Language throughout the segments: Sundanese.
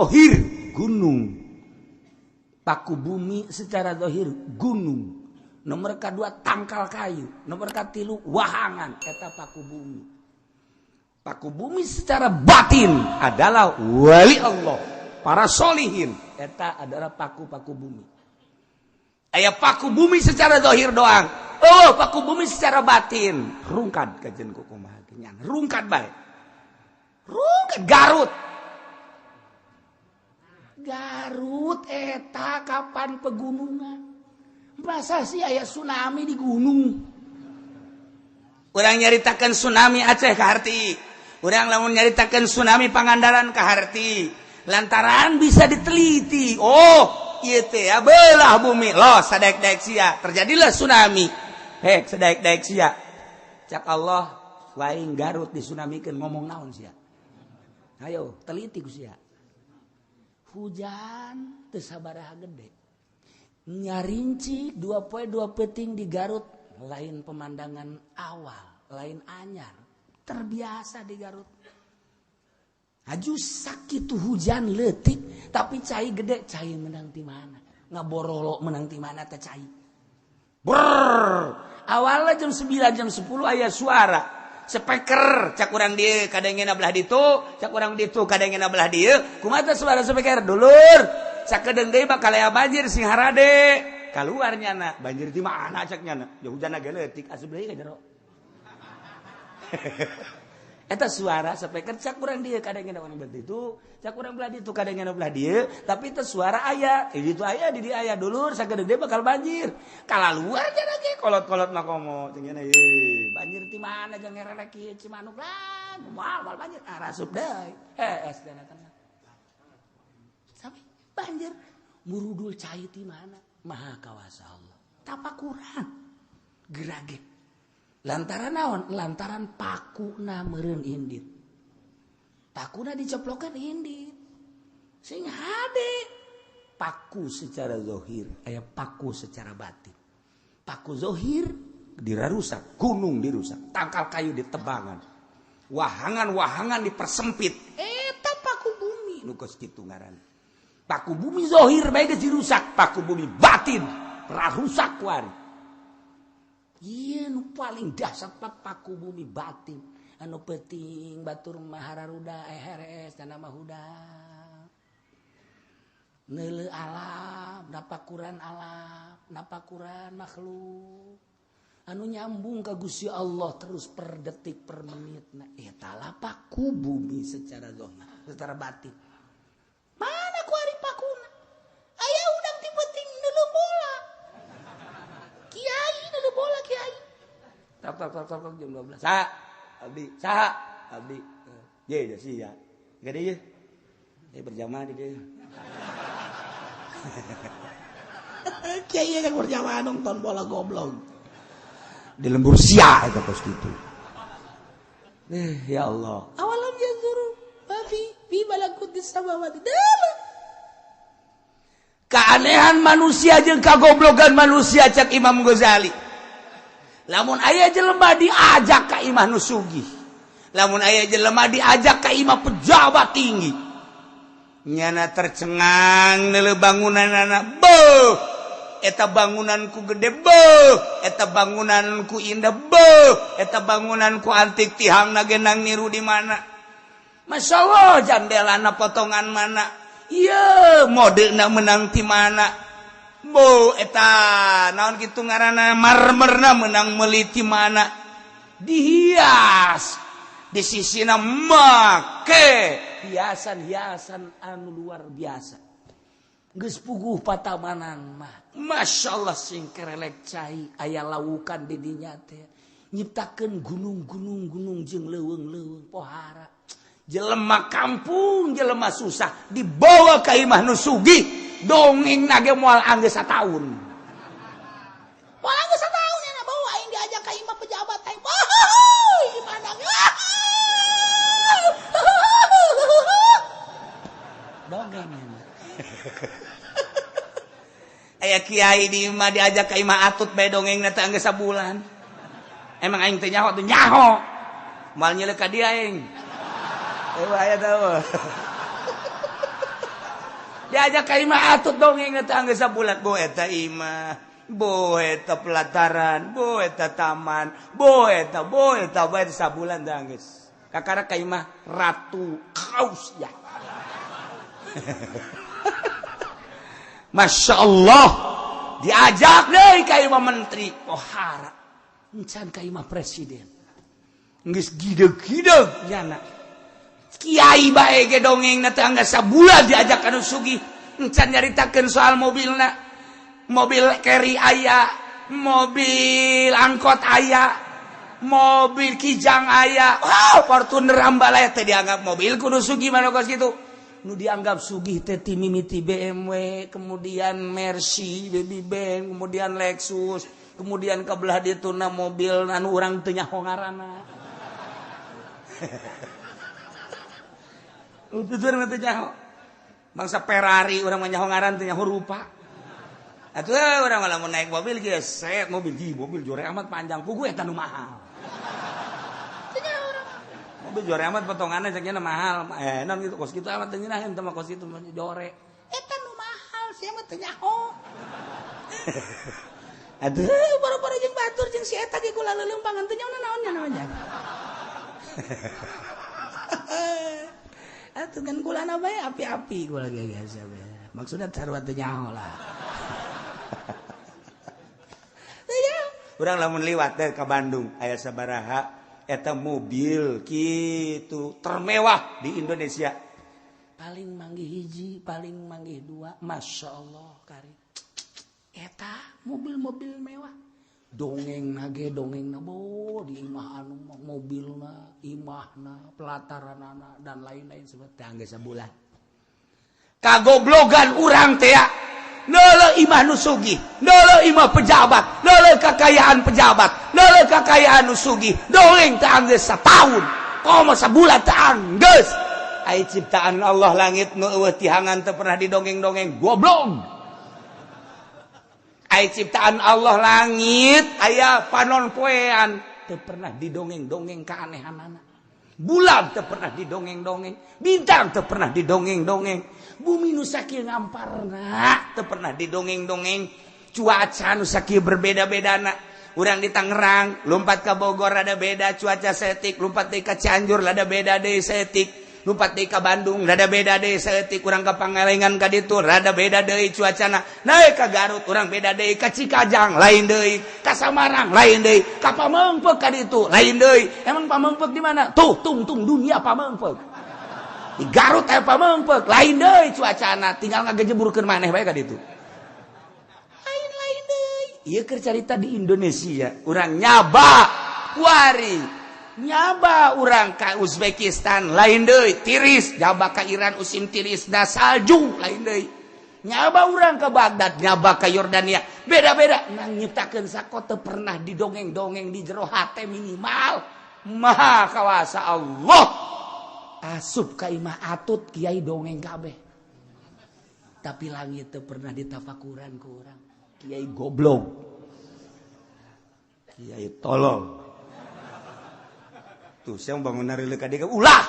zohir gunung, paku bumi secara zohir gunung, nomor kedua tangkal kayu, nomor katilu wahangan, eta paku bumi. Paku bumi secara batin adalah wali Allah, para solihin, eta adalah paku-paku bumi. Aya paku bumi secara zahir doang. Oh, paku bumi secara batin. Rungkad kajen kumaha kenyan. Rungkad bae. Rungkad Garut. Garut eta kapan pegunungan? Masa sih aya tsunami di gunung? Urang nyaritakeun tsunami Aceh kaharti. Urang lamun nyaritakeun tsunami Pangandaran kaharti. Lantaran bisa diteliti. Oh, ieu teh ya belah bumi. Loh, sadaek-daek sia. Terjadilah tsunami. Hek, sadaek-daek sia. Cak Allah, waing Garut disunamikeun ngomong naon sia? Ayo, teliti ku sia. Hujan teu sabaraha gede. Nyarinci 2 poe 2 peuting di Garut, lain pemandangan awal, lain anyar, terbiasa di Garut. Aju sakit hujan letik tapi cai gede, cai menang di mana? Ngaborolok menang di mana teh cai? Brrr. Awalnya jam 9, jam 10 aya suara speaker, cak urang dieu kadangena belah ditu, cak urang ditu kadangena belah dieu. Kumaha teh suara speaker, dulur? Sakedeung deui bakal aya banjir, sing harade. Keluar nyana, banjir di mana cak nyana? Ya hujan ge leutik, asup deui ka jero. Eta suara speaker, cak urang dieu kadangena urang belah ditu, cak urang belah ditu kadangena belah dieu, tapi itu suara aya, di ditu aya, di dieu aya, dulur, sakedeung deui bakal banjir. Kalaluar nya ge kolot-kolot mah komo cing nya, ye banjir di mana jeung ngerelek kieu Cimanuk lah, moal moal banjir, ah rasup deui. Hees dana tenang. Sampai banjir murudul cai di mana? Maha kawasa Allah. Tapakuran gerage. Lantaran naon? Lantaran pakuna meureun indit. Pakuna diceplokan indit. Sing hade. Paku secara zohir, aya paku secara batin. Paku zohir dirarusak, gunung dirusak, tangkal kayu ditebangan, wahangan-wahangan dipersempit. Eta paku bumi nu kos kitu ngaran. Paku bumi zohir bae geus dirusak, paku bumi batin rarusak kuari. Iya, nu paling dahsyat paku bumi batin. Anu penting batur mah hararuda heres dan nama hudang. Neuleu alam, napakuran alam, napakuran makhluk. Anu nyambung ka Gusti Allah terus per detik per menit. Nah, eta lah paku bumi secara zahir, secara batin. Mana kuari pakuna? Aya udang ti penting neuleu bola. Kiai neuleu bola kiai. Tok tok tok tok jam 12. Sa, abdi, sa, abdi. Ye, ya sih ya. Gede ye. Eh berjamaah di dia. Kiai kan berjamaah nonton bola goblok. Di lembur sia eta kos kitu. Eh, ya Allah. Awalam yanzuru ma fi fi malakutis samawati. Keanehan manusia jeung kagoblogan manusia, cak Imam Ghazali. Lamun aya jelema diajak ka imah nu sugih. Lamun aya jelema diajak ka imah pejabat tinggi. Nyana tercengang neuleu bangunanana. Beuh, eta bangunanku gede, beuh, eta bangunanku indah, beuh, eta bangunanku antik, tihangna genang niru di mana. Masya Allah, jandelana potongan mana. Iya, modena menang ti mana. Bo, eta naon kitu ngaranna, marmerna menang meuli ti mana. Dihias di sisina make hiasan-hiasan anu luar biasa. Geus puguh patamanan mah. Masya Allah, sing kerelek cai aya lawukan di dinya teh. Nyiptakeun gunung-gunung gunung jeung leuweung-leuweung pohara. Jelema kampung, jelema susah dibawa ka imah nu sugih, dongeng nage moal anggeus sataun. Moal anggeus sataun nya bawa aing diajak ka imah pejabat aing. Wah, imah dongeng. Aya kiai di imah diajak ka imah atut bae dongeng teh anggeus sabulan. Emang aing teh nyaho tuh nyaho. Moal nyelek ka dia aing. Eh, aya tahu. Diajak ka imah atut dongeng teh anggeus sabulan. Bo eta imah, bo eta pelataran, bo eta taman, bo eta bae sabulan teh anggeus. Kakara ka imah Ratu Kausya. Masya Allah, diajak deui ka imah menteri pohara, encan ka imah presiden. Geus gideg-gideg nyana. Kiai bae ge dongeng teh anggeus sabulan diajak ka nu sugih, encan nyaritakeun soal mobilna. Mobil carry aya, mobil angkot aya, mobil Kijang aya. Wow, Fortuner Ambalaya teh dianggap mobil kudu sugih mana kos kitu. Nu dianggap sugih teh ti mimiti BMW, kemudian Mercy, Baby Benz, kemudian Lexus, kemudian ka belah dituna mobil anu urang teu nyaho ngaranna. Tutur mah teu nyaho. Bangsa Ferrari urang mah nyaho ngaran teu nyaho rupa. Atuh urang mah lamun naik mobil geus set mobil ji mobil jore amat panjang puguh eta nu mahal. Mobil jore amat potonganna ceknya mahal. Non gitu kos kitu amat teu nyeunah teh mah kos kitu jore. Eta nu mahal sia mah teu nyaho. Aduh, boro-boro jeung batur jeung si eta ge kula leuleumpangan teu nyaho naon nya naon. Atuh kan kulana bae api-api kula ge biasa bae. Maksudna sarua teu nyaho lah. Urang lamun liwat teh ka Bandung aya sabaraha eta mobil kitu termewah di Indonesia. Paling manggih hiji, paling manggih dua, Masya Allah kari. Eta mobil-mobil mewah. Dongeng nage dongeng na bo di imah anu mobilna, imahna, pelataranana dan lain-lain seperti anggeus sabulan. Kagoblogan urang teh ya. Neuleuh imah nu sugih, neuleuh imah pejabat, neuleuh kakayaan pejabat, neuleuh kakayaan nu sugih, dongeng teh anggeus sataun, komo sabulan teh anggeus. Ai ciptaan Allah langit nu eueuh tihangan teu pernah didongeng-dongeng, goblok. Ai ciptaan Allah langit aya panon poean teu pernah didongeng-dongeng keanehanana. Bulan teu pernah didongeng-dongeng, bintang teu pernah didongeng-dongeng, bumi nu sakieu ngamparna teu pernah didongeng-dongeng, cuaca nu sakieu berbeda-bedana. Urang di Tangerang lompat ka Bogor rada beda cuaca setik, lompat deui ka Cianjur rada beda deui setik, lompat deui ka Bandung rada beda deui setik, urang ka Pangalengan ka ditu rada beda deui cuacana, naik ka Garut urang beda deui, ka Cikajang lain deui, ka Samarang lain deui, ka Pamengpeuk ka ditu lain deui. Emang Pamengpeuk di mana? Tuh tungtung dunia Pamengpeuk. Di Garut aya Pamengpeuk lain deui cuacana, tinggal ngagejeburkeun maneh bae ka ditu. Lain-lain deui. Ieu keur carita di Indonesia, urang nyaba kuari. Nyaba urang ka Uzbekistan lain deui tiris, nyaba ka Iran usim tiris da salju lain deui. Nyaba urang ke Baghdad, nyaba ka Yordania, beda-beda. Nang nyiptakeun sakote pernah didongeng-dongeng di jero hate minimal. Maha kawasa Allah. Asup ka imah atut kiai dongeng kabeh. Tapi langit teu pernah ditafakuran ku urang. Kiai goblok. Kiai tolol. Tuh, saya bangun nari leka dia ulah.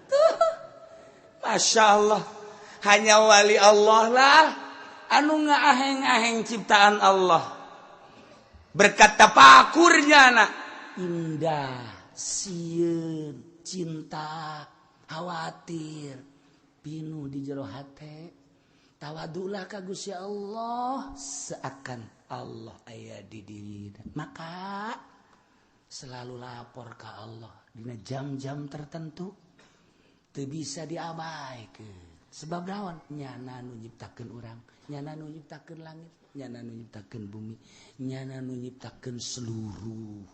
Tuh, Masya Allah, hanya wali Allah lah, anu ngaaheng-aheng ciptaan Allah. Berkat tapakurnya anak indah, sieun, cinta, khawatir, pinuh di jero hate. Tawadulah ka Gusti Allah seakan Allah aya di dirina. Maka selalu lapor ke Allah dina jam-jam tertentu teu bisa diabaikeun. Sebab naon? Nyana nu nyiptakeun urang, nyana nu nyiptakeun langit, nyana nu nyiptakeun bumi, nyana nu nyiptakeun seluruh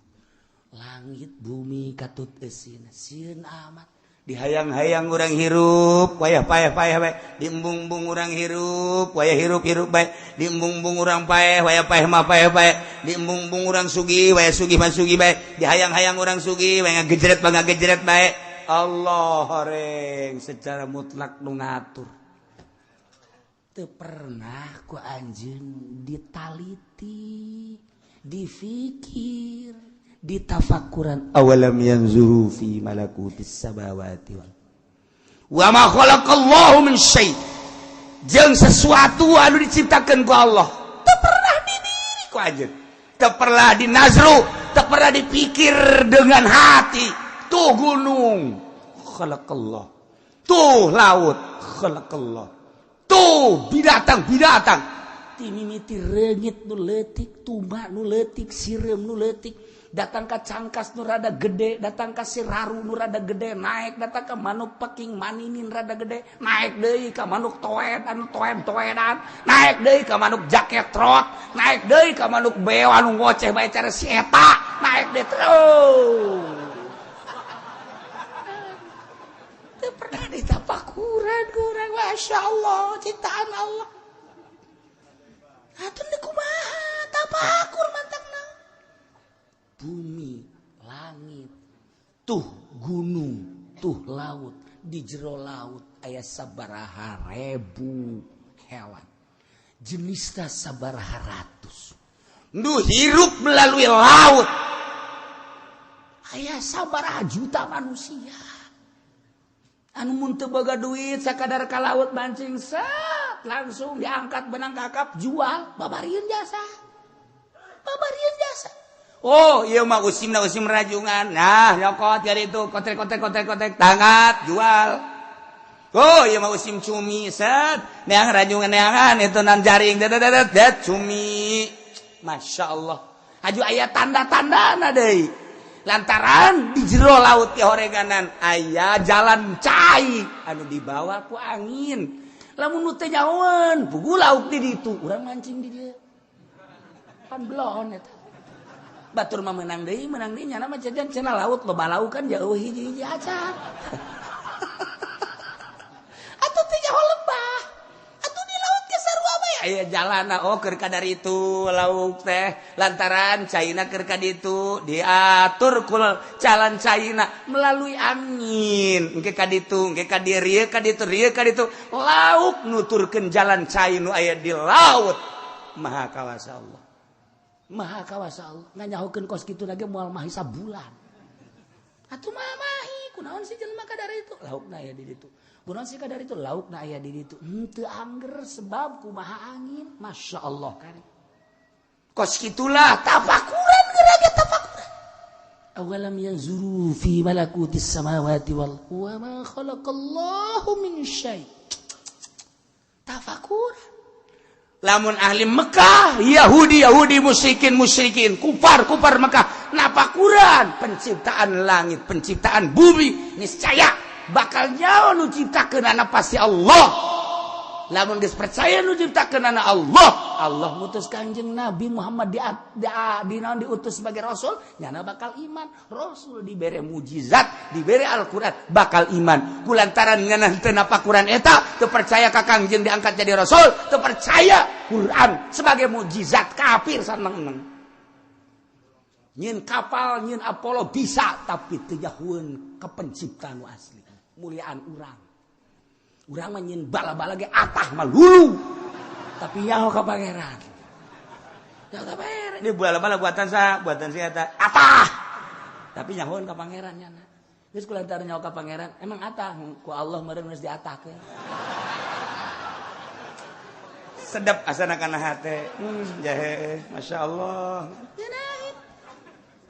langit bumi katut eusina. Sieun amat dihayang-hayang urang hirup wayah paeh-paeh bae, diembung-embung urang hirup wayah hirup-hirup bae, diembung-embung urang paeh wayah paeh mah paeh bae, diembung-embung urang sugih wayah sugih mah sugih bae, dihayang-hayang urang sugih wayah ngagejret mah ngagejret bae. Allah horeng secara mutlak nu ngatur. Teu pernah ku anjeun ditaliti, difikir, Ditafakuran awalam yanzuru fi malakutis samawati wal wa ma khalaqallahu min syai', jeung sesuatu anu diciptakeun ku Allah teu pernah didiri ku anjeun, teu pernah dinazru, teu pernah dipikir dengan hati. Tuh gunung khalaqallah, tuh laut khalaqallah, tuh binatang-binatang, timimiti reungit nu leutik, tuma nu leutik, sireum nu leutik, datang ka cangkas nu rada gede, datang ka siraru nu rada gede, naik datang ka manuk peking maninin rada gede, naik deui ka manuk toed anu toed-toedan, naik deui ka manuk jaket trot, naik deui ka manuk beo anu ngoceh bae cara si eta, naik deui terus. Teu pernah ditapakuran kurang, Masya Allah, ciptaan Allah. Atuh kumaha tapakur mantakna? Bumi, langit, tuh gunung, tuh laut, di jero laut aya sabaraha ribu hewan. Jenisna sabaraha ratus. Nu hirup melalui laut. Aya sabaraha juta manusia. Anu mun teu boga duit sakadar ka laut mancing, set langsung diangkat benang kakap, jual, babarieun jasa. Babarieun jasa. Oh, iya mah usimna usim rajungan. Nah, nyokot dari itu kotek kotek kotek kotek tangkap jual. Oh, iya mah usim cumi, set. Neang rajungan neangan itu nan jaring det det det cumi. Masya Allah. Aju aya tanda-tanda na deui. Lantaran di jero laut di horeganan aya jalan cai anu dibawa ku angin. Lamun nu teu nyahoeun, puguh lauk di ditu, urang mancing di dieu. Pan belon eta. Batur mah menang deui nyana mah jajan cenah laut loba lauk kan jauh hiji-hiji acan. Atuh teu nyaho lebah. Atuh di laut ge sarua bae aya jalana, oh keur kadar itu lauk teh lantaran caina keur ka ditu diatur ku jalan caina melalui angin, engke ka ditu, engke ka dieu, ka ditu, rieu ka ditu, lauk nuturkeun jalan cai nu aya di laut. Maha kawasa Allah. Maha kawasa Allah. Nganyahokeun kos kitu lagi moal mahi sabulan. Atuh mah mahi, kunaon sih jelema kadar itu? Laukna aya di ditu. Kunaon sih kadar itu? Laukna aya di ditu. Henteu angger sebab kumaha angin. Masya Allah kari. Kos kitulah tafakuran geura ge tafakuran. Awalam yanzuru fi malakutis samawati wal wa ma khalaqallahu min syai'. Tafakuran. Lamun ahli Mekah, Yahudi Yahudi, musyrikin musyrikin, kufar kufar Mekah napakuran penciptaan langit, penciptaan bumi, niscaya bakal nyawa nu ciptakeun anak pasti Allah. Lamun geus percaya nu ciptakeun anak Allah, Allah mutus Kanjeng Nabi Muhammad di naon diutus sebagai rasul, nyana bakal iman. Rasul dibere mujizat, dibere Al-Qur'an, bakal iman. Kulantaran nyana teu napakuran eta, teu percaya ka Kangjeng diangkat jadi rasul, teu percaya Quran sebagai mujizat, kafir saneng-eneng. Nyin kapal, nyin Apollo bisa, tapi teu nyahoeun ka pencipta nu asli. Muliaan urang. Urang mah nyin bala-bala ge atah mah lulu. Tapi nyaho ka pangeran. Nyaho ka pangeran. Ini bala-bala buatan sa, buatan si eta. Atah. Tapi nyahoeun ka pangeran nyana. Geus kulantaran nyaho ka pangeran, emang atah ku Allah meureun geus diatahkeun. Sedap asana kana hate. Jahe, Masya Allah. Ngeunaheun.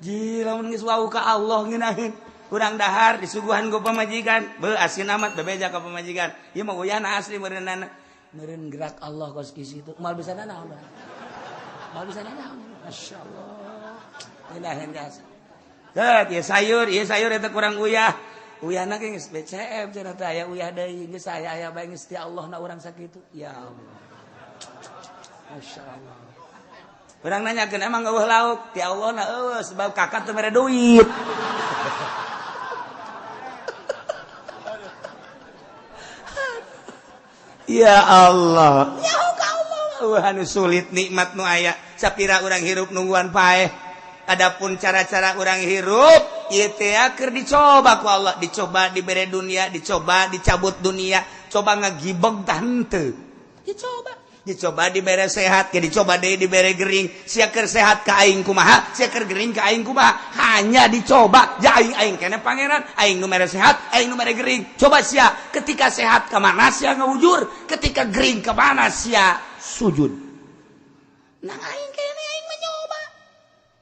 Ji lamun geus wau ka Allah ngeunaheun. Kurang dahar disuguhan ku pamajikan, beuh asin amat bebeja ka pamajikan. Ieu mah uyahna asli meureunana. Meureun gerak Allah kos kieu itu. Moal bisa nanaon. Moal bisa nanaon. Masya Allah. Ngeunaheun jasa. Teu, ieu sayur eta kurang uyah. Uyahna ge geus BCM cenah teh aya uyah deui, geus aya aya bae geus ti Allah na urang sakitu. Ya Allah. Masya Allah. Urang nanyakeun emang eueuh lauk ti Allah na eueuh sebab kakak teu mere duit. Ya Allah. Ya Allah. Wah anu sulit nikmat nu aya. Sapira urang hirup nungguan paeh. Adapun cara-cara urang hirup ieu teh keur dicoba ku Allah, dicoba dibere dunia, dicoba dicabut dunia, coba ngagibeg tah henteu. Dicoba. Dicoba dibere sehat, ke dicoba deui dibere gering. Sia keur sehat ka aing kumaha, sia keur gering ka aing kumaha. Hanya dicoba, ja aing aing keneh pangeran, aing nu mere sehat, aing nu mere gering. Coba sia ketika sehat ka mana sia ngawujur, ketika gering ka mana sia sujud. Nah aing keneh aing mencoba.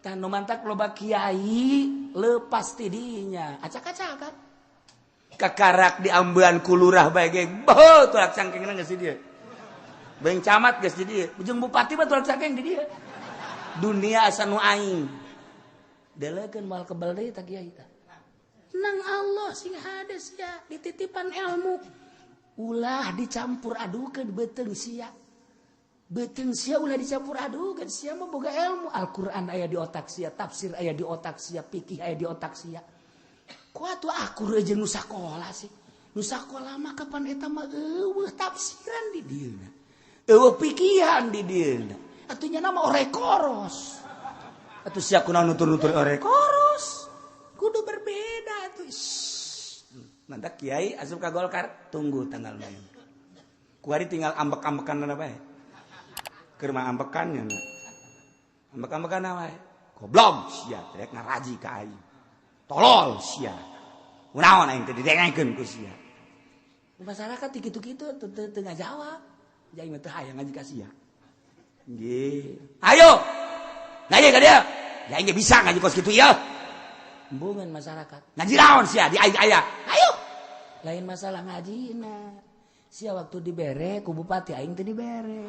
Tah nu mantak loba kiai lepas ti dinya, acak-acakan. Kakarak diambean ku lurah bae ge, beuh tulak cangkengna geus di dieu. Beng camat geus di dieu, ujung bupati mah tulak cangkeng di dieu. Dunia asa nu aing. Delekeun moal kebel deui tah kiai tah. Nang Allah sing hade sia dititipan ilmu. Ulah dicampur adukeun beuteung sia. Beuteung sia ulah dicampur adukeun, sia mah boga ilmu. Al-Qur'an aya di otak sia, tafsir aya di otak sia, fikih aya di otak sia. Ku atuh akur jeung nu sakola sih. Nu sakola mah kapan eta mah eueuh tafsiran di dieuna. Eueuh pikihan di dieuna. Atuh nya nama orekoros. Atuh sia kunaon nutur-nutur orekoros. Kudu berbeda atuh. Mantak kiai asup ka Golkar, tunggu tanggal main. Kuari tinggal ambek-ambekan bae. Keur mah ambekan nya. Ambek-ambekan wae. Goblok sia rek ngaraji ka aing. Tolol sia. Kunaon aing teh didengekeun ku sia. Masyarakat kitu-kitu teu ngajawab. Jadi mah teu hayang ngaji ka sia. Nggih. Ayo. Ngaji ka dieu. Ya aing ge bisa ngaji kos kitu ieu. Embungan masyarakat. Ngaji naon sia di aing aya. Ayo. Lain masalah ngajina. Sia waktu dibere ku bupati aing teu dibere.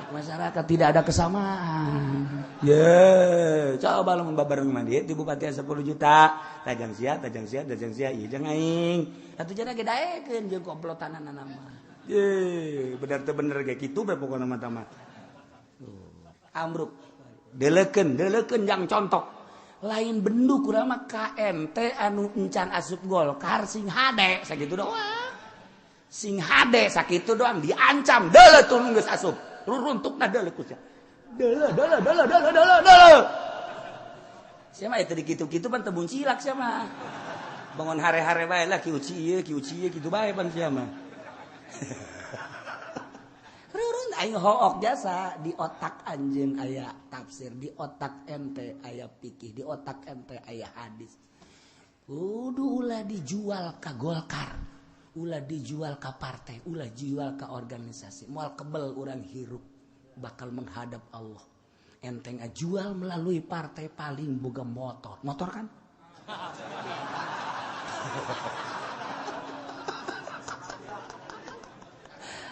Masyarakat tidak ada kesamaan. Ye, coba lamun babareng mandi di bupati 10 juta, tajang sia, tajang sia, tajang sia, ieu jeung aing. Atuh jana ge daekeun jeung komplotanana mah. Ye, bener teu bener ge kitu bae pokona mah tah. Amruk. Delekeun, delekeun jang contok. Lain bendu kurang mah KMT anu encan asup Golkar sing hade sakitu doang. Sing hade sakitu doang diancam deuleu tuh geus asup. Runtukna deuleu ku sia. Deuleu deuleu deuleu deuleu deuleu deuleu. Sia mah teu dikitu-kitu pan teu buncilak sia mah. Bangun hare-hare bae lah ki uci ieu ki uci ieu kitu bae pan sia mah. Rurun aing hook jasa di otak anjeun aya tafsir, di otak ente aya fikih, di otak ente aya hadis. Kudu ulah dijual ka Golkar, ulah dijual ka partai, ulah jual ka organisasi. Moal kebel urang hirup bakal menghadap Allah. Enteng jual melalui partai paling boga motor. Motor kan?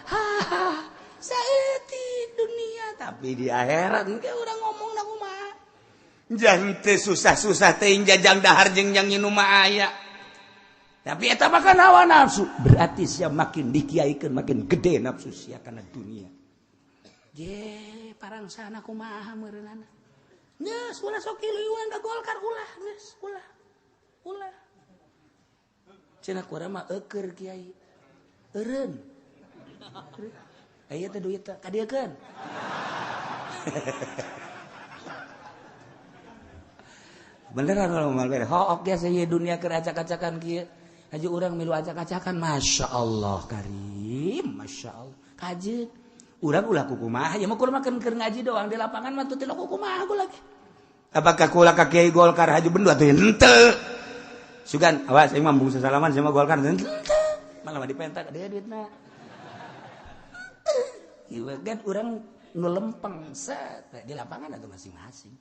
Hahaha, saeutik dunia tapi di akhirat engke urang ngomong na kumaha. Jang teu susah-susah teuing jajang dahar jeung jang nginum mah aya. Tapi eta mah kan hawa nafsu. Berarti sia makin dikiaikeun makin gede nafsu sia kana dunia. Je, parang sana kumaha meureunana. Geus ulah sok kiluan ka Golkar ulah geus ulah. Ulah. Cenah kurang mah eueur kiai. Eureun. Aya teh duit teh kadieukeun. Beneran kalau mal bere. Hook biasa ieu dunia keur acak-acakan kieu. Haji urang milu acak-acakan, Masya Allah karim, Masya Allah. Kajeun. Urang ulah kukumaha, ya mah kudu makan keur ngaji doang di lapangan mah teu kukumaha gua lagi. Apakah kula ka Kiai Golkar haji bendu atuh henteu. Sugan, awas aing mah embung sasalaman sama Golkar henteu. Malah mah dipentak dia duitna. Ieu kan urang nu lempeng set di lapangan atuh masing-masing.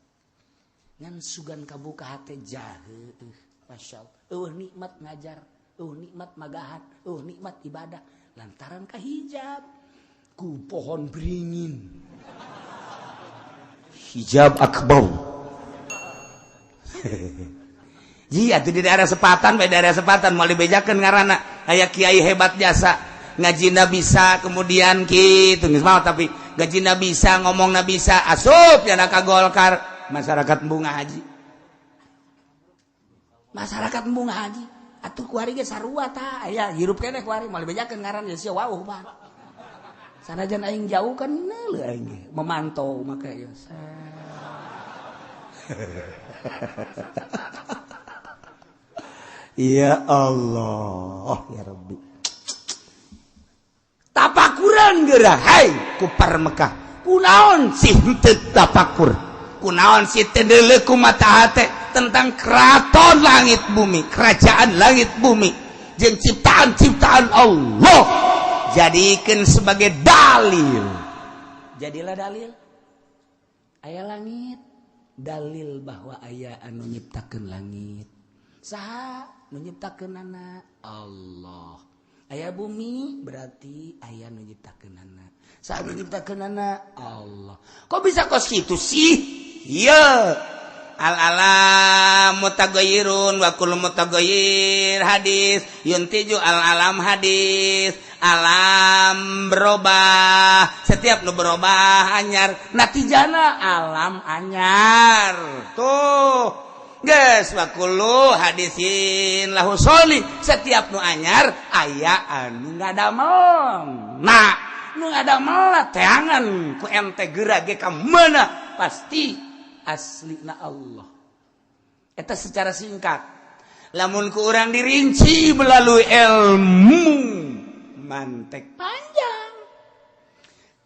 Ngan sugan kabuka hate jahe, Masya Allah. Eueuh nikmat ngajar, eueuh nikmat magahan, eueuh nikmat ibadah lantaran kahijab ku pohon beringin. Hijab akbar. Iya tuh di daerah Sepatan, di daerah Sepatan mau dibejakeun ngaranna aya kiai hebat jasa ngajina bisa kemudian kitu geus mau tapi ngajina bisa ngomongna bisa asup ya ka Golkar. Masyarakat embung ngaji. Masyarakat embung ngaji. Atuh kuari ge sarua tah. Aya hirup keneh kuari moal dibejakeun ngaran ya sia wauh pan. Sanajan aing jauh kan neuleuh aing ge memantau make ieu. Ya Allah, ya Rabbi. Tapakuran geura, hai. Kupar Mekah kunaon sih henteu tapakur, kunaon sih teu deuleu ku mata hate tentang keraton langit bumi, kerajaan langit bumi jeung ciptaan-ciptaan Allah, jadikan sebagai dalil. Jadilah dalil aya langit, dalil bahwa aya anu nyiptakeun langit. Saha nu nyiptakeunana? Allah. Aya bumi, berarti aya nu nyiptakeunana. Saha nu nyiptakeunana? Allah. Kok bisa kos kitu sih? Iya, al alam mutaghayyirun wa kullu mutaghayyir hadis, yuntiju al alam hadis. Alam berubah, setiap nu berubah anyar, natijana alam anyar tuh. Geus, wa kullu hadisin lahu soli, setiap nu anyar aya anu ngadamel. Nah, nu ngadamel teangan ku ente geura ge ka mana, pasti aslina Allah. Eta secara singkat. Lamun ku urang dirinci melalui ilmu mantek panjang.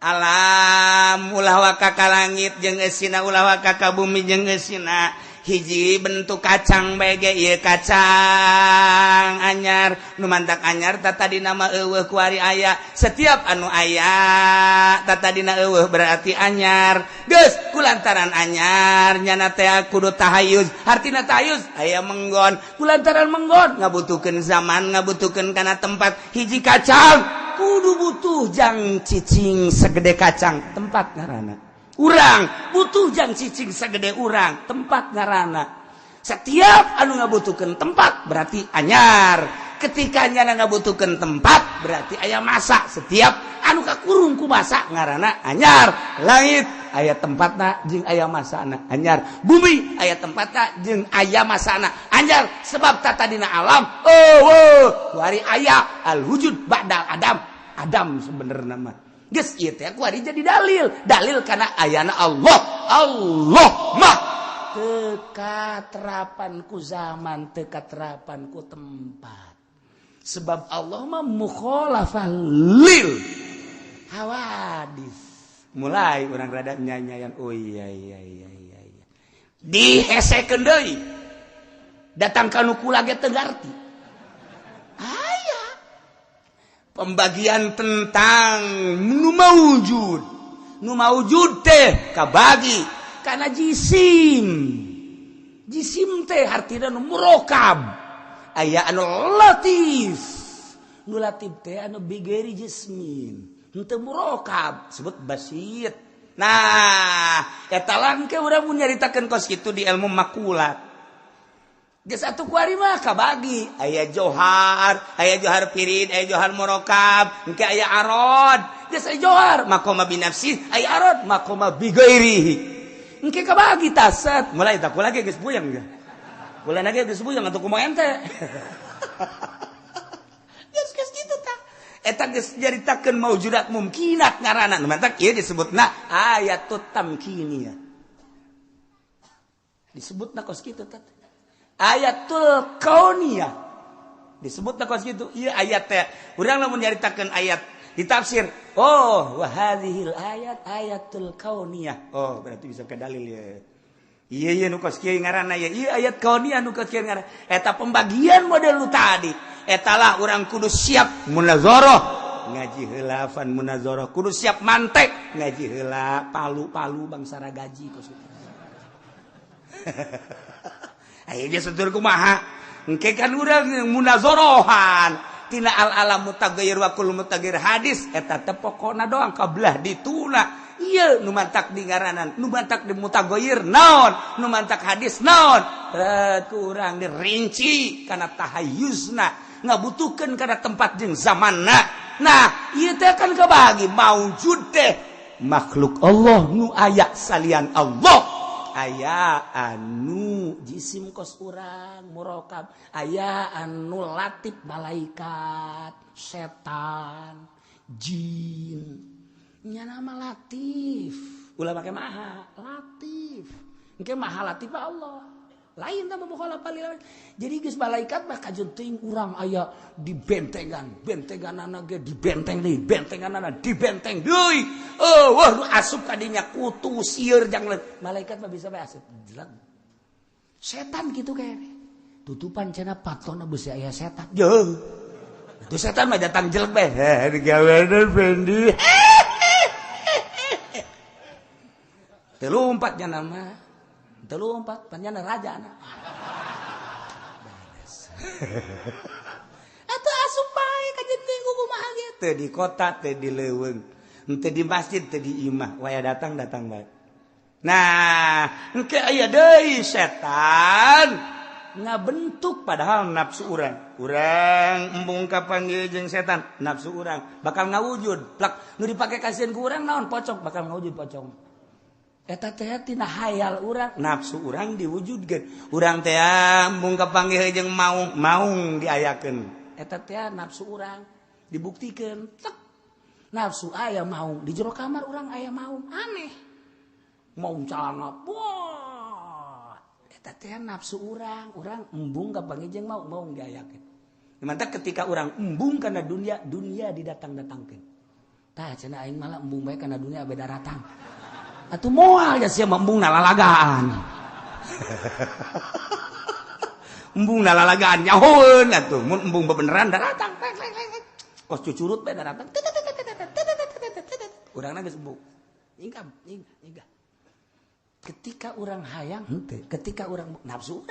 Alam ulah waka ka langit jeung eusina, ulah waka ka bumi jeung eusina. Hiji bentuk kacang bae ge, ieu kacang anyar, nu mantak anyar tah tadina mah eueuh, kuari aya. Setiap anu aya tah tadina eueuh, berarti anyar. Geus, kulantaran anyar nyana teh kudu tahayuz. Hartina tahayuz aya menggon. Kulantaran menggon ngabutuhkeun zaman, ngabutuhkeun kana tempat. Hiji kacang kudu butuh jang cicing segede kacang, tempat ngaranna. Urang butuh jang cicing segede urang, tempat ngaranna. Setiap anu ngabutuhkeun tempat berarti anyar. Ketika nyana ngabutuhkeun tempat, berarti aya masa. Setiap anu kakurung ku masa ngaranna anyar. Langit aya tempatna jeung aya masana, anyar. Bumi aya tempatna jeung aya masana, anyar. Sebab tadina alam oh, oh kuari aya al wujud ba'dal adam. Adam sebenarnya mah geus ieu teh kuari jadi dalil, dalil karena ayana Allah. Allah mah teu katerapan ku zaman, teu katerapan ku tempat, sebab Allah mah mukhalafah lil hawadis. Mulai orang rada nyanyian, oh iya, dihesekeun deui, datang ka nu kula ge teu ngarti. Aya pembagian tentang nu maujud. Nu maujud teh kabagi karena jisim. Jisim teh artinya nu murokab, aya anu latif. Nu latif teh anu bighairi jismin, henteu murokab, sebut basit. Nah, eta langke urang mun nyaritakeun kos kitu di ilmu makulat. Geus atuh, kuari mah kabagi aya johar, aya johar pirid, aya johar murokab, engke aya arod. Geus, aya johar maqama binafsi, aya arod maqama bighairihi. Engke kabagi taset. Mulai tak kula ge geus puyeng ge. Kula ge geus puyeng atuh, kumaha ente? Geus geus kitu tah. Eta geus nyaritakeun maujudat mumkinat ngaranna. Nu mantak ieu disebutna ayatut tamkiniyah. Disebutna kos kitu tah. Ayatul kauniyah disebut kos gitu. Iya, ayat teh urang lamun nyaritakeun ayat ditafsir, oh, wa hadhil ayat ayatul kauniyah, oh berarti bisa ke dalil ya. Iya iya, nu kos kieu ngaranna ya. Iya, ayat kauniyah nu kos kieu ngaranna. Eta pembagian model nu tadi. Eta lah urang kudu siap munazarah, ngaji heula fan munazarah, kudu siap mantek, ngaji heula palu-palu bangsa gaji kos kitu. Ayo setur kumaha engke kan urang munazorohan tina al alam mutaghayyir wa kullu mutaghayyir hadis. Eta teh pokona doang kabelah dituna. Ieu nu mantak di ngaranan, nu mantak di mutaghayyir naon, nu mantak hadis naon, ku urang dirinci kana tahayyuzna, ngabutuhkeun kana tempat jeung zamanna. Nah, ieu teh kan kabagi maujud teh makhluk Allah nu aya salian Allah. Aya anu jisim kos urang murokab, aya anu latif, malaikat, setan, jin. Nya nama latif, ulah make maha latif, engke maha latif Allah. Lain tah mukhalafah lil awamir. Jadi geus malaikat mah kajeun teuing urang aya di bentengan, bentenganana ge di benteng deui, bentenganana di benteng deui. Oh, wah nu asup ka dinya kutu sieur jang malaikat mah bisa bae asup. Jelag. Setan kitu kene. Tutupan cenah patona beusi aya setan. Jeuh. Itu setan mah datang jelek bae. Heh, digawean Fendi. Teu lumpat nya nama. Teu lumpat panjana raja na. Beres. Atuh asup bae ka jeung kumaha ge teu di kota, teu di leuweung, teu di masjid, teu di imah, waya datang datang bae. Nah, engke aya deui setan ngabentuk padahal nafsu urang. Urang embung kapanggih jeung setan, nafsu urang bakal ngawujud. Plak nu dipake kasieun ku urang naon pocong, bakal ngawujud pocong. Eta teh tina hayal urang, nafsu urang diwujudkeun. Urang teh embung kapanggih jeung maung, maung diayakeun. Eta teh nafsu urang dibuktikeun. Tek. Nafsu aya maung di jero kamar urang aya maung, aneh. Maung calana. Wah. Eta teh nafsu urang, urang embung kapanggih jeung maung, maung diayakeun. Mantap ketika urang embung kana dunia, dunia didatang-datangkeun. Tah cenah aing malah embung bae kana dunia beda ratang. Atuh moal ya sia embung nalalagaan. Embung nalalagaan nyahoeun atuh mun embung bebeneran daratang. Kos cucurut bae daratang. Urangna geus embung. Nyingkam, nyingkah. Ketika urang hayang henteu, ketika urang nafsu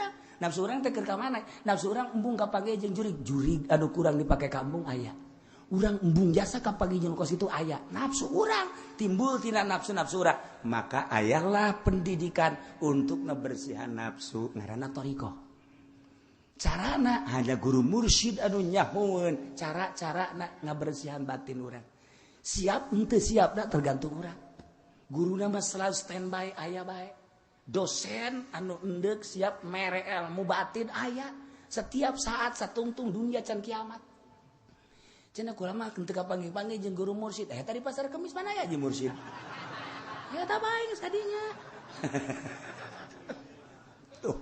urang teh keur ka mana? Nafsu urang embung ka page jeung jurig, jurig anu kurang dipake ka embung aya. Urang embung jasa ka pagi jeung kos itu aya. Nafsu urang timbul tina nafsu-nafsu urang, maka ayalah pendidikan untuk ngebersihan nafsu ngaranna thariqah. Carana hanya guru mursyid anu nyahoeun cara-carana ngabersihan batin urang. Siap henteu siapna tergantung urang. Guruna mah selalu standby aya bae. Dosen anu endeuk siap mere ilmu batin aya setiap saat satungtung dunia can kiamat. Cenah kula mah teu kapanggih-panggih jeung guru mursyid. Eh tadi pasar Kemis mana ya jeung mursyid? Ya tah bae geus kadinya. Tuh.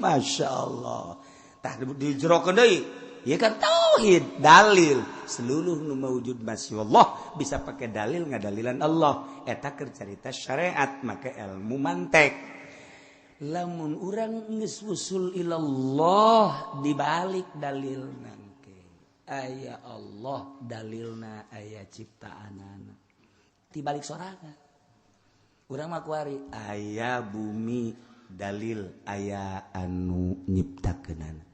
Masya Allah. Tah dijerokeun deui. Ieu kan tauhid, dalil. Seluruh nu maujud masya Allah bisa pakai dalil ngadalilan Allah. Eta keur carita syariat make ilmu mantek. Lamun urang geus usul ilallah dibalik dalilna. Aya Allah dalilna aya ciptaanana tibalik sorangan urang mah kuari aya bumi dalil aya anu nyiptakeunana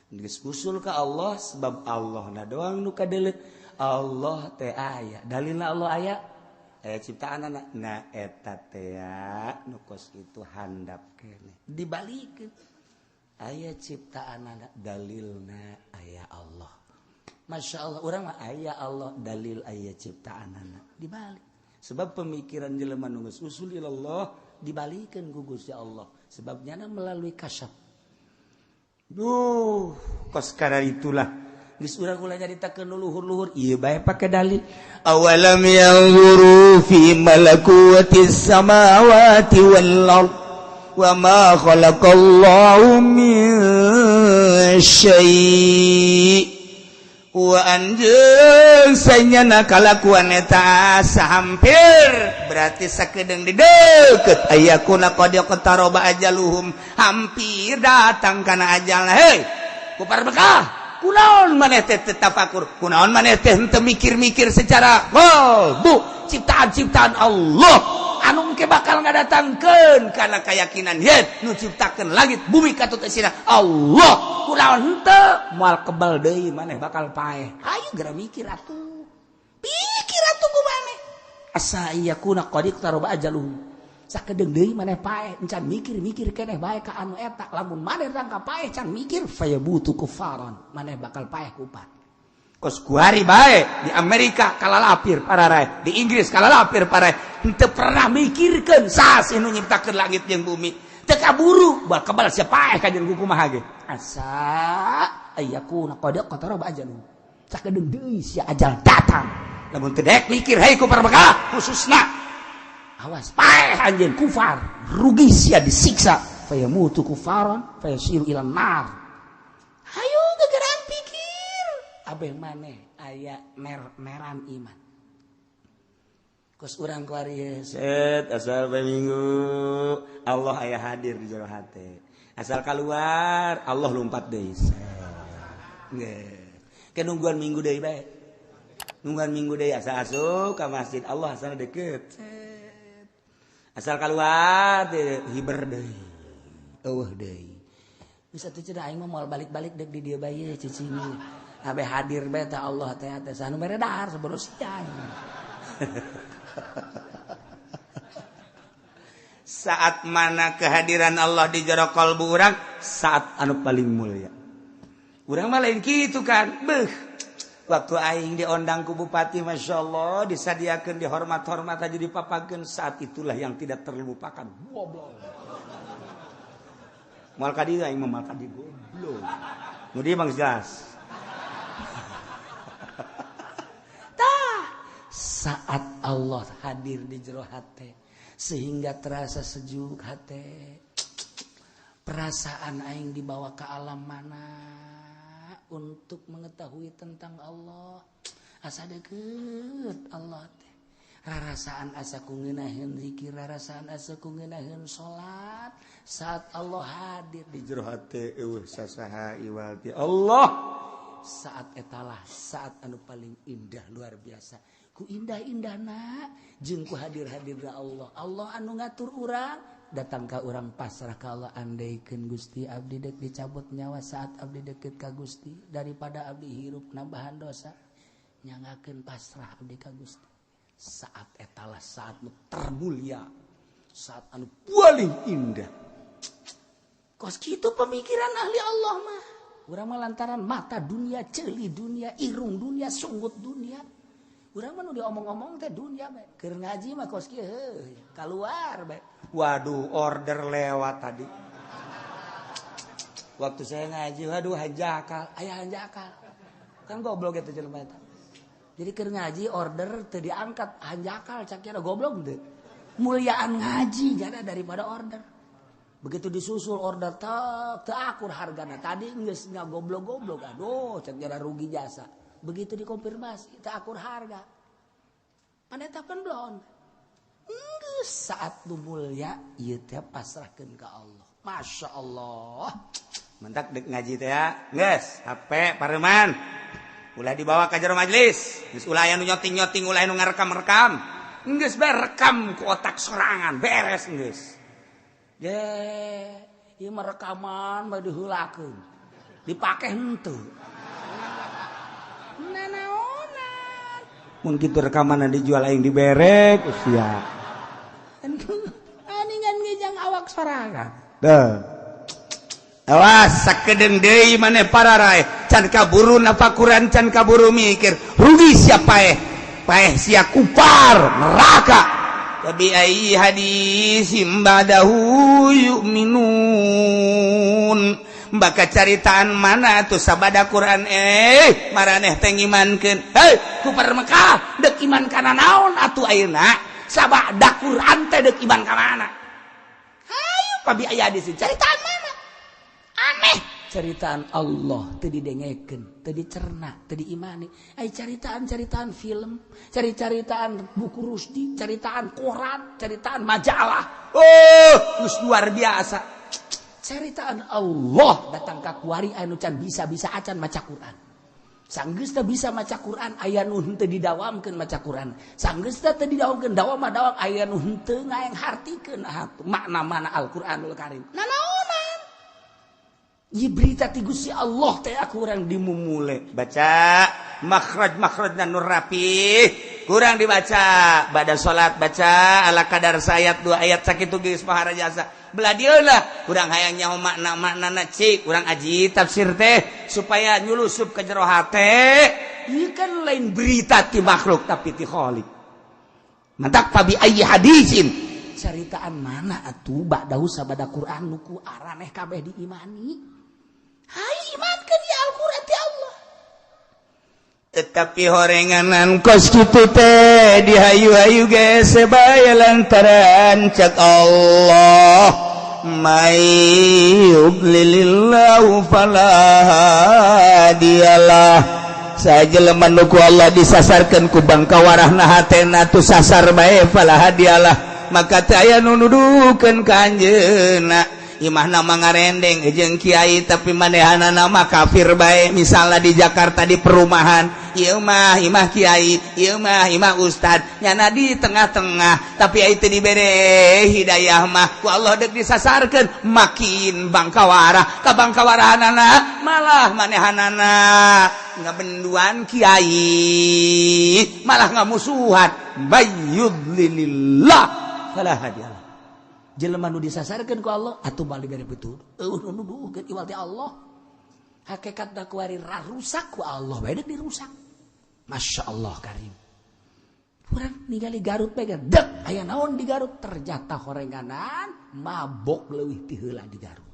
geus usul ka Allah sebab Allah na doang nu kadeuleu Allah teh aya dalilna Allah aya aya ciptaanana na eta teh nu kos kitu handap keneh dibalikeun aya ciptaanana dalilna aya Allah. Masya Allah, orang mah aya Allah dalil aya ciptaanana dibalik. Sebab pemikiran jelema nu geus usul ilallah dibalikeun ku Gusti Allah. Sebab nyana melalui kasyaf. Duh, kos kadar itulah. Geus urang ulah nyaritakeun luhur-luhur, ieu bae pake dalil. Awalam yanzuru fi malakutis samawati wal ard wa ma khalaqallahu min syai'. Wa anjeun sanyana kalakuan eta sahampir berarti sakedeung di deukeut ayakuna qad qataroba ajaluhum hampir datang kana ajalna. Hei kupar bekah kunaon maneh teh tafakur kunaon maneh teh henteu mikir-mikir secara qalbu ciptaan-ciptaan Allah anu engke bakal ngadatangkeun kana keyakinan yen nu ciptakeun langit bumi katut esina Allah kunaon henteu moal kebal deui maneh bakal paeh. Hayu geura mikir atuh, pikir atuh ku maneh asa yakuna qad iqtaraba ajaluhum sakedeung deui maneh paeh encan mikir-mikir keneh bae ka anu eta lamun maneh rangka paeh can mikir fayabutu kufaran maneh bakal paeh kupat. Kos kuari bae di Amerika kalalapir pararai, di Inggris kalalapir pararai, henteu pernah mikirkeun saha sih nu nyiptakeun langit jeung bumi. Teu kaburu bakal kebal sia paeh ka jeung kumaha ge. Asa ayakuna qad qataraba ajaluhum. Sakedeung deui sia ajal datang. Lamun teu daek mikir hei ku parbekal khususna. Awas paeh anjeun kufar, rugi sia disiksa. Fayamutu kufaran fayasiru ila nar. Hayu gegeran pikir. Abeh maneh aya mer-meran iman. Kos urang kuari set asal bae minggu Allah aya hadir di jero hate. Asal keluar Allah lompat deui. Nggih. Ke nungguan minggu deui bae. Nungguan minggu deui asa asup ka masjid Allah asal deket. Set. Asal keluar hiber deui. Eueuh deui. Bisa teh cenah aing mah moal balik-balik deuk di dieu bae cicing. Abe hadir bae teh Allah teh teh sanu mere dahar seboro siang. Saat mana kehadiran Allah di jero kalbu urang, saat anu paling mulia. Urang mah lain kitu kan. Beuh. Waktu aing diondang ku bupati, Masya Allah, disadiakeun, dihormat-hormat aja, dipapakeun, saat itulah yang tidak terlupakan. Goblok. Moal ka dieu aing mah, moal ka dieu, goblok. Nu dieu mah jelas. Tah, saat Allah hadir di jero hate sehingga terasa sejuk hate. Perasaan aing dibawa ke alam mana untuk mengetahui tentang Allah. Asa deket Allah teh. Rarasaan asa ku ngeunaheun zikir, rarasaan asa ku ngeunaheun salat. Saat Allah hadir di jero hate eueuh sasaha iwal ti Allah. Saat etalah saat anu paling indah luar biasa. Ku indah-indahna jeung ku hadir-hadirna Allah. Allah anu ngatur urang, datang ka urang pasrah ka Allah, andaikeun Gusti abdi deuk dicabut nyawa saat abdi deket ka Gusti daripada abdi hirup nambahan dosa, nyangakeun pasrah abdi ka Gusti. Saat etalah saat nu termulia, saat anu paling indah. Kos kitu pemikiran ahli Allah mah. Urang mah lantaran mata dunia, ceuli dunia, irung dunia, sunggut dunia. Urang mah nu diomong-omong teh dunia bae. Keur ngaji mah kos kieu heuh, kaluar bae. Waduh, order lewat tadi. Waktu saya ngaji, waduh hanjakal, aya hanjakal. Kan goblok eta jelema eta. Jadi keur ngaji order teu diangkat, hanjakal cak kira goblok teu. Muliaan ngaji jada daripada order. Begitu disusul order teu akur hargana. Tadi geus ngagoblok-goblok, aduh cak jara rugi jasa. Begitu dikonfirmasi teu akur harga. Paneta pan belon. Geus saat nu mulia ieu teh pasrahkeun ka Allah. Masya Allah. Mentak dek ngaji teh ya. Geus, HP pareman. Ulah dibawa ka jero majelis. Geus ulah aya nu nyoting-nyoting, ulah anu ngarekam-rekam. Geus bae rekam ku otak sorangan, beres geus. Ye, ieu mah rekaman bae diheulakeun. Dipake henteu. Nanaonan. Mun kitu rekaman dijual aing diberek usia. Aningan ngejang awak sorangan. Duh. Awas sakedeung deui maneh pararae, can kaburu nafakuran, can kaburu mikir, rugi sia paeh. Paeh sia kupar neraka. Tapi ai hadisim badahu yu'minun. Baka caritaan mana tuh sabada Quran maraneh teh ngimankeun. Hei, kupar Mekah deuk iman kana naon atuh ayeuna? Sabada Quran teh deuk iman ka mana? Hayu pabi aya hadis caritaan mana? Aneh. Caritaan Allah teu didengekeun, teu dicerna, teu diimani. Ai caritaan-caritaan film, cari-caritaan buku Rusdi, caritaan koran, caritaan majalah. Oh, geus luar biasa. Caritaan Allah datang ka kuari anu can bisa-bisa acan maca Quran. Sanggeus teu bisa maca Quran aya nu henteu didawamkeun maca Quran. Sanggeus teu didawamkeun dawam mah dawam aya nu henteu ngaenghartikeun makna mana Al-Qur'anul Karim. Nanaonan? Ieu berita ti Gusti Allah teh aku urang dimumule. Baca makhraj-makhrajna nu rapi, kurang dibaca. Bada salat baca ala kadar sayat 2 ayat sakitu geus maharajasa. Belah dieu lah kurang hayang nyaho makna-maknana cik, kurang aji tafsir teh supaya nyulusup ke jero hate. Ieu kan lain berita ti makhluk tapi ti Khalik. Mantak fabi ayyi hadisin. Caritaan mana atuh ba'dahu sabada Quran nu ku araneh kabeh diimani. Hai imankeun ya Al-Qur'an ti Allah. Tetapi horenganan kos kitu teh dihayu-hayu ge sebaya lantaran cak Allah. May yudlilillahu fala hadiyalah. Saha jelema nu ku Allah disasarkeun ku bangkawarahna hatena tu sasar bae, fala hadiyalah, maka teu aya nu nuduhkeun ka anjeunna. Imahna mah ngarendeng jeung kiai, tapi manehanana mah kafir bae. Misalnya di Jakarta, di perumahan ieu mah imah kiai, ieu mah imah ustad, nyana di tengah-tengah, tapi itu dibere hidayah mah ku Allah dek disasarkeun, makin bangkawarah ka bangkawarahanana, malah manehanana ngabenduan kiai, malah ngamusuhan. Mayyudlilillah fala hadiyalah. Jelema nu disasarkeun ku Allah atuh balik dibere petunjuk, eueuh nu nuduhkeun iwal ti Allah. Hakikat da kuari rusak ku Allah bae deuk dirusak. Masya Allah karim. Urang ningali Garut bae dek aya naon di Garut, ternyata horenganan mabok leuwih ti heula di Garut.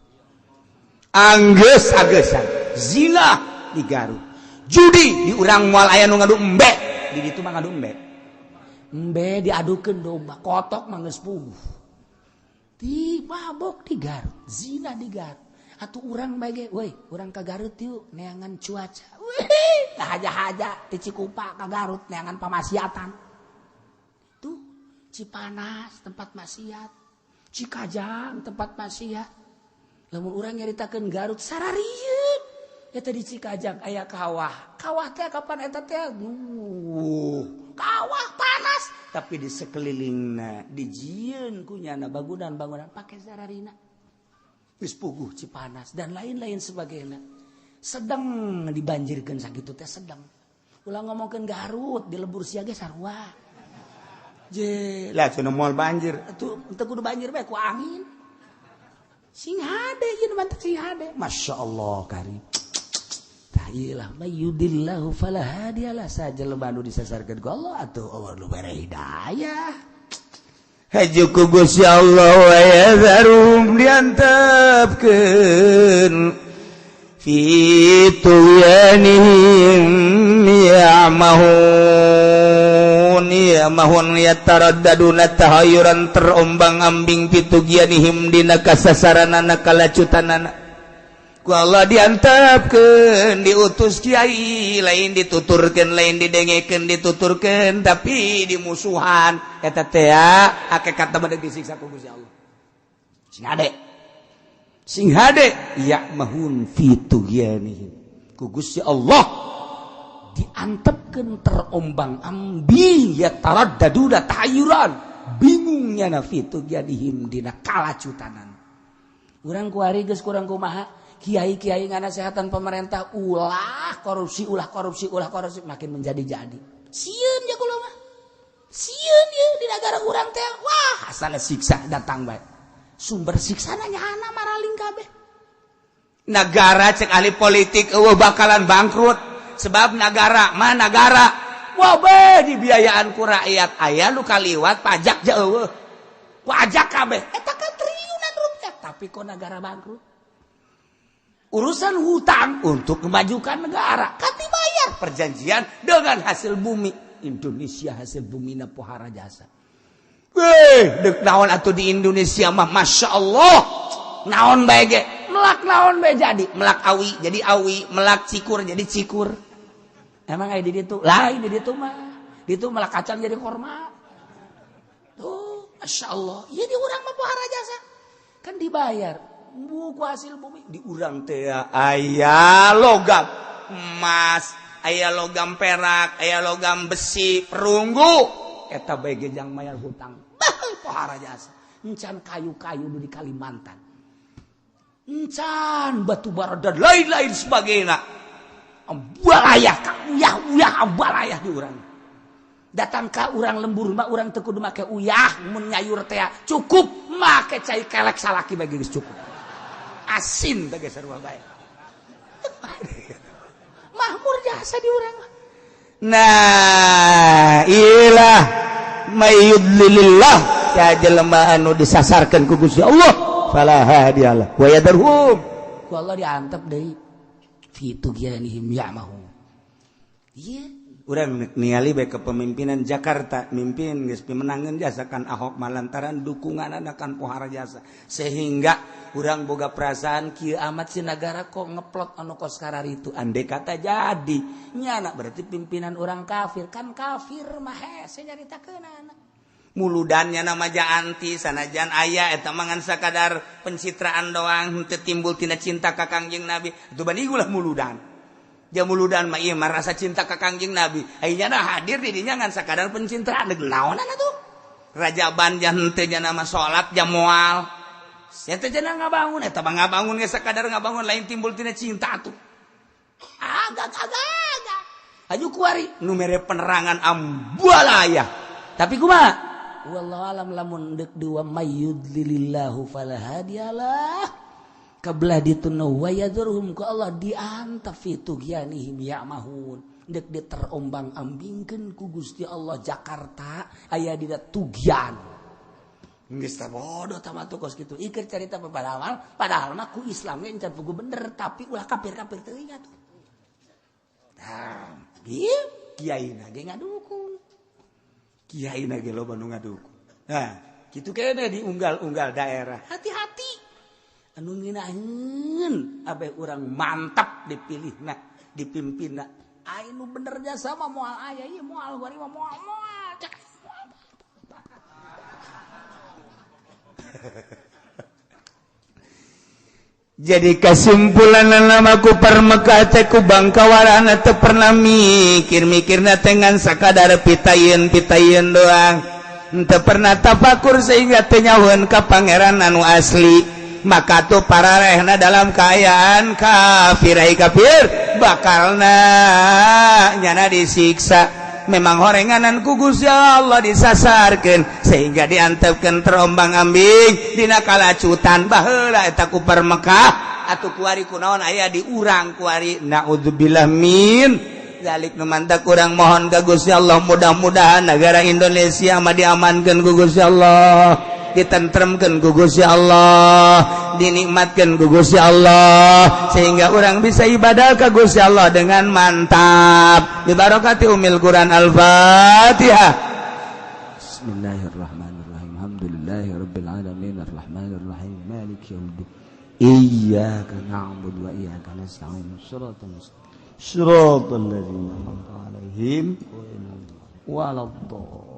Anggeus agesan zina di Garut, judi. Di urang moal aya nu ngadu embe, di ditu mah ngadu embe. Embe diadukeun domba kotok mah geus puguh. Di mabok di Garut, zina di Garut. Atuh urang bae ge, woi, urang ka Garut yuk neangan cuaca. Wih, haja-haja ti Cikupa ka Garut neangan pamaksiatan. Tuh, Cipanas tempat maksiat, Cikajang tempat maksiat. Lamun urang nyaritakeun Garut sararieun. Eta di Cikajang aya kawah. Kawah teh kapan eta teh? Kawah panas, tapi di sekelilingna dijieun ku nyana bangunan-bangunan pake sararina. Geus puguh Cipanas dan lain-lain sebagainya. Sedang dibanjirkeun sakitu teh sedang. Ulah ngomongkeun Garut, di lembur sia ge sarua. Je, lah cenah moal banjir. Atuh teu kudu banjir bae, ku angin. Sing hade ieu mantep, sing hade. Masya Allah karim. Tah ieu lah, mayyudillahu fala hadiyalah. Saha jelema nu disasarkeun ku Allah atuh Allah nu bere hidayah. Haju ku Gusti Allah, wa yadharum, diantepkeun, fi tughyanihim ya'mahun. Ya'mahun yataraddaduna tahayyuran, terombang-ambing, fi tughyanihim, dina kasasaranana, kalacutanana. Ku Allah diantepkeun, diutus kiai, lain dituturkeun, lain didengekeun, dituturkeun tapi dimusuhan. Eta teh hakikat mah disiksa ku Gusti Allah. Sing hade, sing hade. Ya'mahun fi tughyanihim, ku Gusti Allah diantepkeun terombang-ambing, ya taraddaduna tahayyuran, bingungnya, na fi tughyanihim, dina kalacutanan. Urang kuari geus kurang kumaha, kiai-kiai nganasehatan pemerintah ulah korupsi, ulah korupsi, ulah korupsi, makin menjadi-jadi. Sieun ya kula mah, sieun ya di negara urang teh. Wah, asal siksa datang bae, sumber siksa nyana maraling kabeh. Negara cek ahli politik eueuh bakalan bangkrut, sebab negara mah negara wah be dibiayaan ku rakyat, aya nu kaliwat pajak ja eueuh, pajak kabeh eta kan triliunan rupiah, tapi kok negara bangkrut? Urusan hutang untuk memajukan negara kan dibayar perjanjian dengan hasil bumi Indonesia, hasil bumi na pohara jasa. Weh, dek naon atuh di Indonesia mah, masya Allah, naon bae ge, melak naon bae jadi, melak awi jadi awi, melak cikur jadi cikur. Emang aya di ditu? Lain di ditu mah, di ditu melak kacang jadi korma tuh. Masya Allah ya, di urang mah pohara jasa kan dibayar buku hasil bumi. Di urang teh aya logam emas, aya logam perak, aya logam besi, perunggu, eta bae ge jang mayar hutang. Bah, pohara jasa. Encan kayu-kayu di Kalimantan, encan batu bara dan lain-lain sebagainya. Ambalayah, uyah uyah, ambalayah di urang. Datang ka urang lembur mah urang teu kudu make uyah mun nyayur teh, cukup make cai kelek salaki bae geus cukup asin teh, sarua bae. Makmur jasa di urang. Nah, ilah, mayyudlilillah, ya jelema anu disasarkeun ku Gusti Allah fala hadiyalah, wa yadarhum, ku Allah diantep deui, fi tughyanihim ya'mahun. Iya. Urang ningali bae kepemimpinan Jakarta mimpin geus pimenangeun jasa kan Ahok malantaran dukunganna kan pohara jasa sehingga urang boga perasaan kieu amat si nagara kok ngeplot anu kos kararitu andai kata jadi nyana berarti pimpinan urang kafir kan kafir mah hese nyaritakeunana muludannya nama anti sanajan aya eta mah ngan sakadar pencitraan doang henteu timbul tina cinta ka Kangjeng Nabi atuh bani ulah muludan muludan mah ieu mah rasa cinta ka Kangjeng Nabi ayeuna hadir di dinya ngan sakadar pencitraan deuk naonan atuh rajaban jan henteu nya mah salat jam moal nya teh cenah ngabangun eta mah ngabangun ge sakadar ngabangun lain timbul tina cinta atuh agak agak aju kuari nu mere penerangan ambualaya tapi kumaha wallahu alam lamun deuk dua mayyudlilillahu fala hadiyalah kebelah dituna wa yadhurhum ku Allah diantaf fi tughyanihim ya'mahun deuk diterombang-ambingkeun ku Gusti Allah Jakarta aya dina tugyan geus tah bodoh tah mah kos kitu ieu carita padahal padahal mah ku Islam ge encan pugu bener tapi ulah kafir-kafir teuing atuh tah ieu kiaina ge ngadukung kiaina ge loba nu ngadukung nah kitu kene di unggal-unggal daerah hati-hati anu ngeunaheun abeh urang mantap dipilihna dipimpinna anu bener jasa mah moal aya ieu moal gua mah moal moal cek Jadi kesimpulan namaku permekah teh ku bangkawarana teu pernah mikir-mikirna teh ngan sakadar pitayeun-pitayeun doang teu pernah tafakur sehingga teu nyahoeun ka pangeran anu asli maka tuh para rehna dalam keayaan kafir ai kafir bakalna nyana disiksa memang horenganan ku Gusti Allah disasarkeun sehingga diantepkeun terombang-ambing dina kalacutan baheula eta ku Mekah atuh kuari kunaon aya di urang kuari naudzubillah min zalik nu mantak urang mohon ka Gusti Allah mudah-mudahan negara Indonesia mah diamankeun ku Gusti Allah ditentremkeun ku Gusti Allah dinikmatkeun ku Gusti Allah sehingga orang bisa ibadah ka Gusti Allah dengan mantap bibarakati umil Quran. Al-Fatihah. Bismillahirrahmanirrahim. Alhamdulillahirabbil alamin arrahmanirrahim maliki yaumiddin iyyaka na'budu wa iyyaka nasta'in shiratal mustaqim shiratal ladzina an'amta 'alaihim waladdallin.